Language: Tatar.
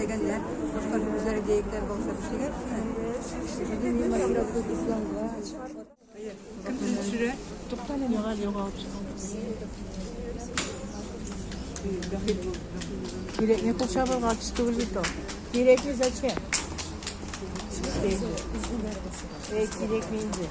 Эшләгәннәр. Башка үзләре диекләр бакча эшләгән. Кем төшерә? Туктале, югал, югал. Кирәкми кул чабырга, артист түгел бит ул. Кирәкми зачем? Эй, кирәкми инде.